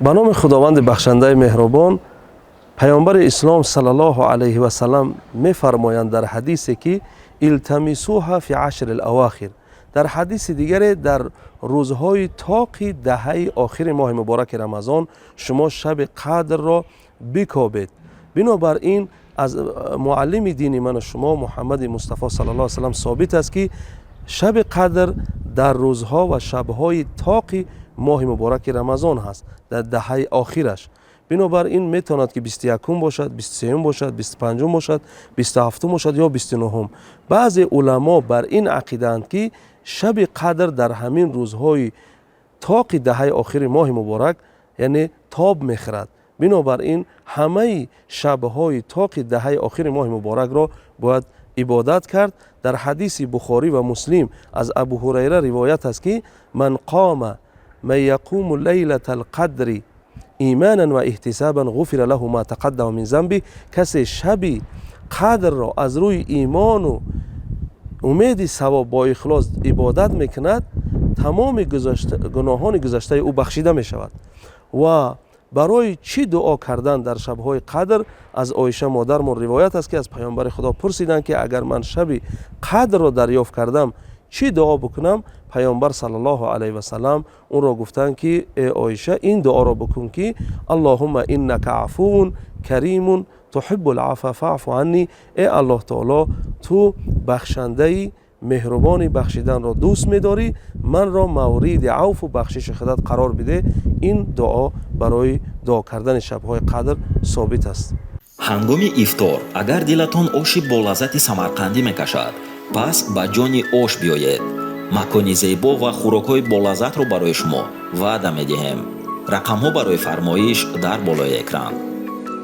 Ба номи Худованди бахшандаи меҳрубон. Паёмбари ислом саллаллоҳу алайҳи васаллам мефармоянд дар ҳадисе, ки التمسوها في العشر الأواخر. Дар ҳадиси дигаре, дар рӯзҳои тоқи даҳаи охири моҳи мубораки Рамазон шумо шаби қадрро бикобед. Бинобар ин, аз муаллими дини ману шумо Муҳаммади Мустафо саллаллоҳу алайҳи васаллам собит аст, ки шаби қадр дар рӯзҳо ва шабҳои тоқи моҳи мубораки Рамазон ҳаст, дар даҳаи охираш. Бинобар ин, метавонад, ки 21-ум бошад, 23-юм бошад, 25-ум бошад, 27-ум бошад ё 29-ум. Баъзе уламо бар ин ақидаанд, ки шаби қадр дар ҳамин рӯзҳои тоқи даҳаи охири моҳи муборак, яъне, тоб мехӯрад. Бинобар ин, ҳамаи шабҳои тоқи даҳаи охири моҳи муборакро бояд ибодат кард. Дар ҳадиси Бухорӣ ва Муслим аз Абу Ҳурайра ривоят аст, ки من قام من يقوم ليلة القدر إيمانا واحتسابا غفر له ما تقدم من ذنبه. Касе шаби қадрро аз рӯи имону умеди савоб бо ихлос ибодат мекунад, тамоми гуноҳони гузаштаи ӯ бахшида мешавад. Ва барои чӣ дуо кардан дар шабҳои қадр? Аз Оиша модармон ривоят аст, ки аз паёмбари Худо пурсиданд, ки агар ман шаби қадрро дарёфт кардам, чӣ дуо бикунам? Паёмбар саллаллоҳу алайҳи васаллам ӯро гуфтанд, ки э Оиша, ин дуоро бикун, ки اللهم إنك عفو كريم تحب العفو فاعف عني. Э Аллоҳ таоло, ту бахшандаи меҳрубони, бахшиданро дӯст медорӣ, манро мавриди авфу бахшиши худат қарор бидеҳ. Ин дуо барои дуо кардани шабҳои қадр собит аст. Ҳангоми ифтор агар дилатон оши болаззати самарқандӣ мекашад, пас ба Ҷони Ош биёед. Макони зебо ва хӯрокҳои болаззатро барои шумо ваъда медиҳем. Рақамҳо барои фармоиш дар болои экран.